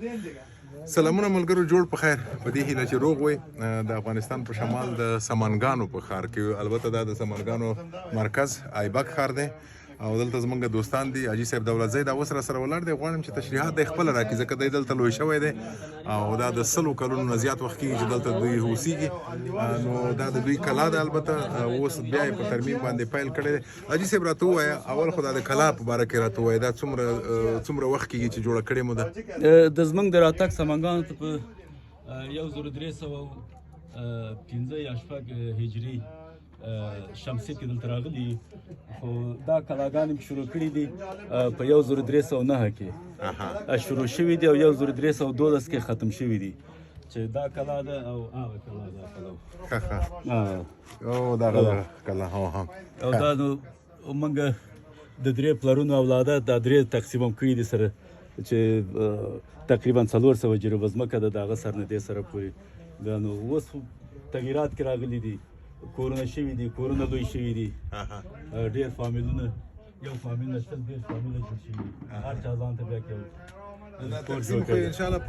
سلامونه ملګرو، جوړ په خیر، په دې هیله چې روغ وئ. د افغانستان په شمال د سمنګانو په ښار کې، البته دا د سمنګانو مرکز ایبک ښار دی او دلته زمونږ دوستان دي. حاجي صاحب دولتزی دا اوس را سره ولاړ دی. غواړم چې تشریحات دی خپله راکړي، ځکه دی دلته لوی شوی دی او دا د 100 کلونو نه زیات وخت کېږي چې دلته دوی اوسېږي. نو دا د دوی کلا ده، البته اوس بیا یې په ترمیم باندې پیل کړی دی. حاجي صاحب، راته ووایه، اول خو دا د کلا په باره کې راته ووایه، دا څومره وخت کېږي چې جوړه کړې مو ده؟ د زمونږ د راتګ سمنګانو ته په 1305 یا 6 هجري شمسي کې دلته راغلي، خو دا کلاګانې مې شروع کړې دي په 1309 کې شروع شوي دي او 1312 کې ختم شوي دي، چې دا کلا ده او هغه کلا ده پلو. ښه ښه. او دغه کلا، هو ها. او دا نو موږ د درې پلرونو اولاده دا درې تقسیم کړي دي سره، چې تقریبا 400 جریبه ځمکه ده، د هغه سر نه دې سره پورې دا. نو اوس خو تغیرات کې راغلي دي، کورونه شوي دي، کورونه لوی شوي دي، ډېر فامیلونه، یو فامیل نه 20 30 فامیله جوړ شوي دي، هر چا ځان ته بیا کې دا تقسیم خو ان شاء الله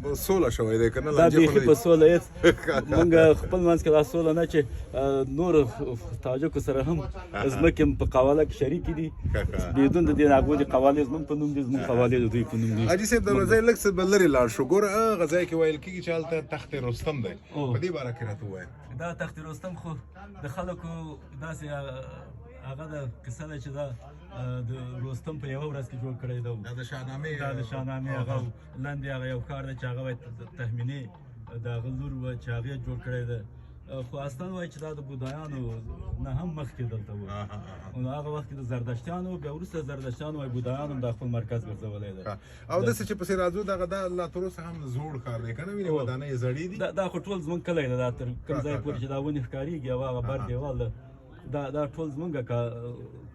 په سوله شوی دی کنه؟ دا لانجې خو بیخي نه په دي. سوله هېڅ مونږ خپل منځ کې دا سوله نه چې نور تاجکو سره هم ځمکې هم په قواله کې شریکې دي، بدون د دې هغو دي قوالې زمونږ په نوم دي، زمونږ قوالې د دوی په نوم دي. حاجي صاحب دولتزی، لږ څه به لرې لاړ شو، ګوره هغه ځای کې ویل کېږي چې هلته تخت رستم دی، په دې باره کې راته ووایه. دا تخت رستم خو د خلکو داسې هغه د قصه ده چې دا د رستم په یوه ورځ کې جوړ کړی دی. دا د شاهنامې؟ دا د شاهنامې هغه لاندې هغه یو ښار دی چې هغه وایي تهمینې د هغه لور وه چې هغې جوړ کړی دی، خو اصلا وایي چې دا د بودایانو نه هم مخکې دلته و. نو هغه وخت کې د زردشتیانو، بیا وروسته زردشتیانو وایي بودایانو هم دا خپل مرکز ګرځولی دی. او داسې چې پسې راځو، دغه دا لا تر اوسه هم زوړ ښار دی که نه؟ وینې ودانۍ یې زړې دي. دا خو ټول زمونږ کلی دی، دا تر کوم ځای پورې چې دا ونې ښکارېږي او هغه بر دیوال ده، دا ټول زمونږ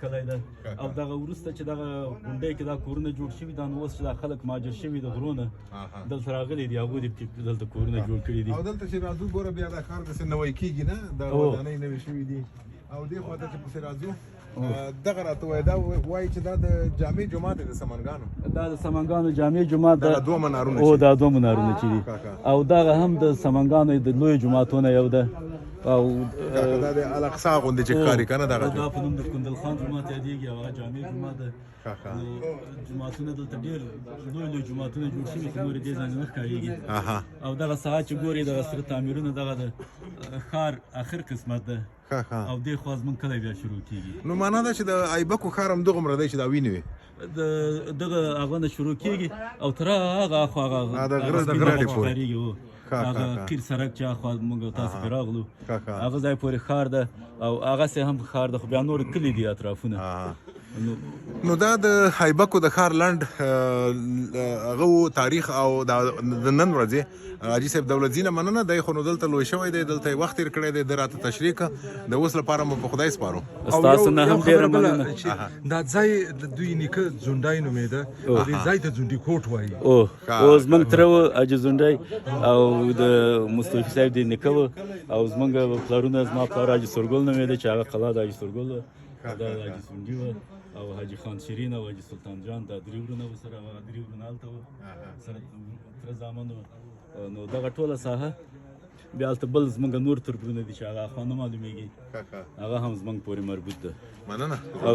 کلی ده. او دغه وروسته چې دغه غونډۍ کې دا کورونه جوړ شوي، دا نو اوس چې دا خلک مهاجر شوي د غرو نه دلته راغلي دي، هغوی دي دلته کورونه جوړ کړي دي. او دلته چې راځو، ګوره بیا دا ښار داسې نوی کېږي نه، دا ودانۍ نوې شوي دي. او دې خوا ته چې پسې راځو، دغه راته وایي، دا وایي چې دا د جامع جومات دی د سمنګانو. دا د سمنګانو جامع جومات ده. دغه دوه منارونه؟ او دا دوه منارونه چې دي، او دغه هم د سمنګانو د لوی جوماتونه یو ده. او دا د الاقصا غوندې چې ښکاري که نه دغه؟ دا په نوم د کندل خان جومات یادېږي او هغه جامع جومات ده. جوماتونه دلته ډېر لوی لوی جوماتونه جوړ شوي، خو نورې دې ځای نه ښکارېږي. او دغه ساحه چې ګورې، دغه سره تعمیرونه، دغه د ښار اخر قسمت ده او دې خوا زمونږ کلی بیا شروع کېږي. نو معنا دا چې د ایبکو ښار هم دغومره دی چې دا وینې وي؟ د دغه هغه نه شروع کېږي او تر هغه اخوا هغه د غره د غره پورې، هغه قیر سړک چې اخوا موږ تاسو پرې راغلو، هغه ځای پورې ښار ده او هغسې هم ښار ده، خو بیا نور کلي دي اطرافونه. نو دا د ایبکو د ښار لنډ هغه و تاریخ او د نن ورځې. حاجي صاحب دولتزي نه مننه، دی خو نو دلته لوی شوی دی، دلته یې وخت تېر کړی دی، ده راته تشریح کړه. د اوس لپاره مو په خدای سپارو. ستاسو نه هم ډېره مننه. دا ځای د دوی نیکه ځونډی نومېده، دې ځای ته ځونډي کوټ وایي. او زمونږ تره و حاجي ځونډی او د مستوفي صاحب د نیکه و، او زمونږ پلرونه، زما پلار حاجي سرګل نومېده چې هغه قلا د حاجي سرګل وه، دا د حاجي ځونډي وه، او حاجي خان شیرین او حاجي سلطان جان، دا درې ورونه و سره، هغه درې ورونه هلته وو سره تره زامن وو. نو دغه ټوله ساحه، بیا هلته بل زمونږ نور تربرونه دي چې هغه اخوا نه معلومیږي، هغه هم زمونږ پورې مربوط ده. مننه. او